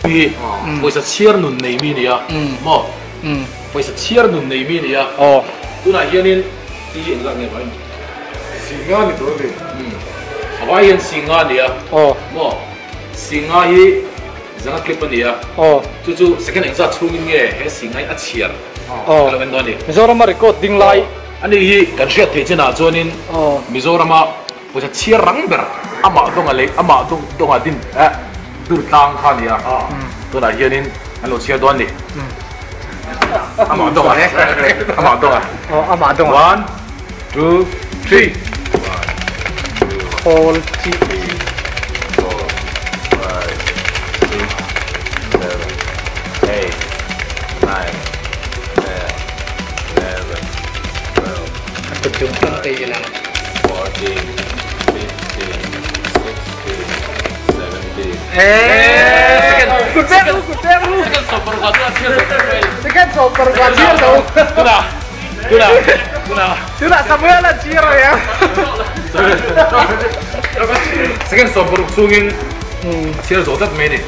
hi pawisa chhiar nun nei mi nia maw pawisa chhiar nun nei mi nia tunah hianin ti engzat nge vai Singa ni tur a ni. A vai hian singa a ni a maw singa hi zanga clip a ni a chu chu second engzat chhungin nge he singa hi a chhiar ka lo en dawn a ni. Mizorama record ding lai. Ani hi kan hriat theih chinah chuanin Mizorama Pawisa chhiar rang ber amah dawnga lei amah dawnga din eh dur tlang kha a ni a, tunah hianin an lo chhiar dawn a ni. Amah dawnga amah dawnga. Aw amah dawnga. One, two, three. Khawl chi chi. Four, five, six, seven, eight, nine, ten, eleven, twelve. A kut dung tlang te i lang. Second sawm paruk chungin a chhiar zawh tlat mai a ni.